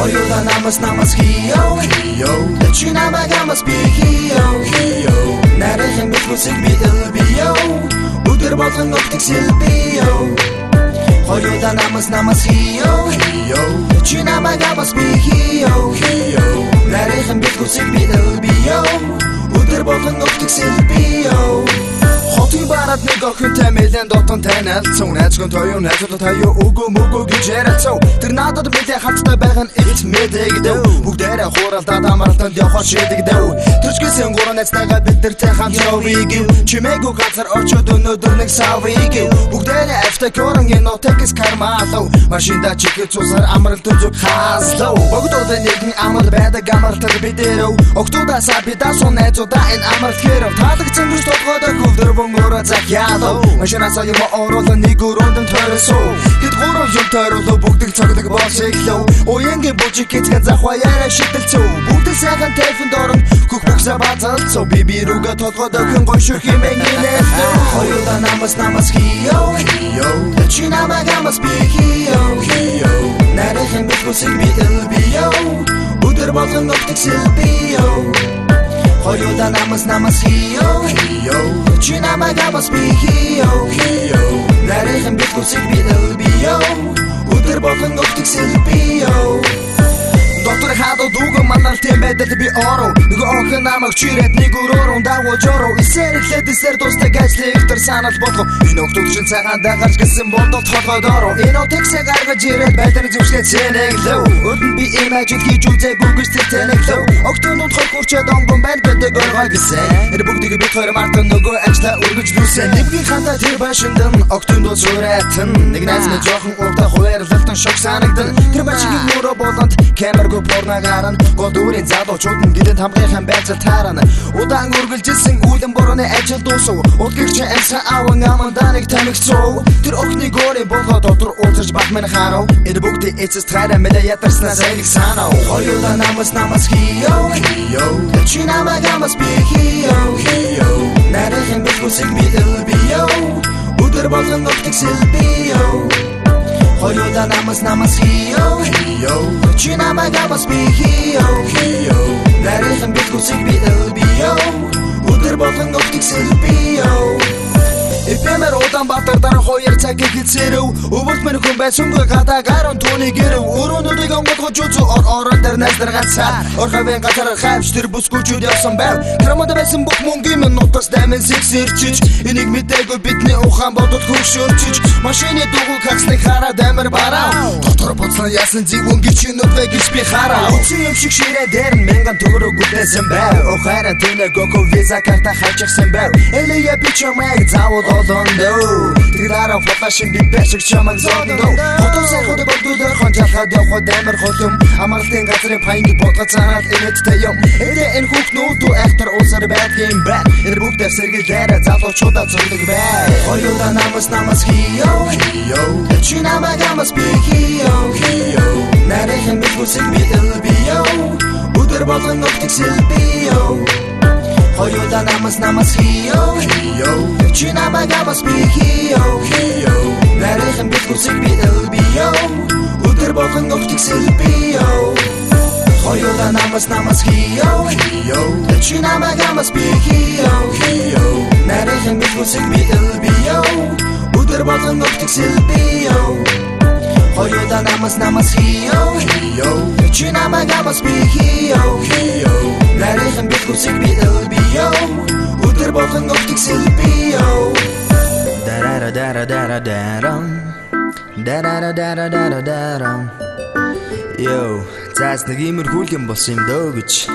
Хоёулаа намас намас хийё. Чи намайг амас би хийё. Нарийнхан бэлгүүсийг би элбиё. Өдөр болгон өгдөг сэлбиё. Хоёулаа намас намас хийё. Чи намайг амас би хийё. Нарийнхан бэлгүүсийг би элбиё. Өдөр болгон өгдөг сэлбиё. Хотын бараад нэг охинтой мэлэн дотон танилцсан. Найзгон тоёо найзуудаа таяо өгөө мөгөө гэж ярилцав. Тэр надад мэдээ хаттай байгаа нь илт мэдэгдэв. Бүгдээрээ хууралдаад амралтанд явахаар шийдэгдэв. Тэр ч гэсэн гурван найзтайгаа бид нартай хамт явъя гэв. Чимээгүй газар очоод өнөөдөр нэг савъя гэв. Бүгдээрээ автокорон энотекс кармалав. Машинда чихэд цусаар амралтын зүг хаслав. Богдод нэгэн амал байдаг амралтад бид эрэв. Октоудасаа бид асуу найзуудаа энэ амралт хэрэв. Таалагдсан гэж толгойд хөвдөр бөнгөрөө захиалав. Машинаасаа юм оруулан нэг өрөөнд нь тойрсон. Тэд гурван юм тойруулав, бүгдэг цогдог болж эхлэв. Уянгийн бужиг эцгэн захва яриа шидэлцв. Бүгд сайхан тайван дорн хөх бүксэ базалцв. Би би рүүгээ толгойд охин гоё шөх хэмээн гинэлтэв. Хоёулаа намас намас хийё. Чи намайг амас би хийё. Нарийнхан бэлгүүсийг би элбиё. Өдөр болгон өгдөг сэлбиё. Хоёулаа намас намас хийё. Чи намайг амас би хийё. Нарийнхан бэлгүүсийг би элбиё. Өдөр болгон өгдөг сэлбиё. Доктор хадуу дүүгэн маналтын байдал би оров. Нөгөө охин намайг чирээд нэг өрөөрөө дагуулж оров. Эсээр эхлээд эсээр дуустдаг ажлын ихтер санал болгов. Энэ охтууд чинь цагаан дагарч гэсэн бодол толгойд оров. Энэ отексээ гаргаж ирээд байдлаар зөвшгөө цэнэглэв. Өдөн би ийм ажил хийж үзээгүй гэж тэр тэнэглэв. Октоонууд хор хурчаад онгон байна гэдэг ойгоо гэсэн. Энэ бүгдийг бид хоёр мартан нөгөө ажлаа үргэлжлүүлсэн. Нэвгийн хандаа тэр байшиндан октоонууд суурайтан. Нэг найз минь жоохон уртаа хуваарлалтан шок санагдан. Тэр байшингийн өөрөө болонд камер порно гарна. Гол дүрийн залуучууд нь гэдэнд хамгийн байцал таарна. Удаан үргэлжилсэн үлэн борооны ажил дуусав. Удгийч амьсан аван амандаа нэг тамигцов. Тэр охиныг өөрийн болгоо дотор уулзаж бах минь харав. Энэ бүгдийн эцэст хайраа мэдээ ядарснаас элэг санав. Хоёулаа намас намас хийё. Чи намайг амас би хийё. Нарийнхан бэлгүүсийг би элбиё. Өдөр болгон өгдөг сэлбиё. Хоёулаа намас намас хийё. Чи намайг амас би хийё. Нарийнхан бэлгүүсийг би элбиё. Өдөр болгон өгдөг сэлбиё. Эфемер Улаанбаатар дараа 2 цаг гэхэд сэрэв. Өвөлт минь хүн байсангүй гадаа гарan түүний гэрэв. Өрөөнүүдийг онгойлгож үзүү ор орон дээр найз нар ганцаар. Орхавын газар хайвч тэр бүсгүүчүүд явсан байв. Карманд байсан бүх мөнгийн минь нутас дайман сэгсэрчиж. Энийг мэдээгүй бидний ухаан бодол хөгшөрчиж. Машины дуугүй хагсныг хараад амар бараа. Дотор буцсан ясан зэвүүн гिचнүүд вэ гэж би хараа. Үцэн юм шиг ширээ дээр нь мянган төгрөг үлдээсэн байв. Охайран тэнэ гоко виза карта хайчихсан байв. Элея би чамайг заавал олондоо. Тэр дараа флашин би бэшиг чамайг зодондоо. Хотон сайхад бодвол орхон жалхад явхад амар холом. Амралтын газрын паянг бодгоо цаанаал инээдтэй юм. Эле энэ хүүхнүүд айхтар уусар байдгийн байна. Энэ бүгдээр сэргэлээрээ залуучуудаа зурдаг бай. Хоёулаа намас намас хийё. Чи намайг амас би хийё. Нарийнхан бэлгүүсийг би элбиё. Өдөр болгон өгдөг сэлбиё. Хоёулаа намас намас хийё. Чи намайг амас би хийё. Нарийнхан бэлгүүсийг би элбиё. Өдөр болгон өгдөг сэлбиё. Хоёулаа намас намас хийё. Чи намайг амас би хийё. Нарийнхан бэлгүүсийг би элбиё. Өдөр болгон өгдөг сэлбиё. Хоёулаа намас намас хийё. Чи намайг амас би хийё. Нарийнхан бэлгүүсийг би элбиё. Өдөр болгон өгдөг сэлбиё. Дарара дара дара дарам. Дарара дара дара дарам. Йоо, заас нэг иймэрхүү юм болсон юм дөө гэж.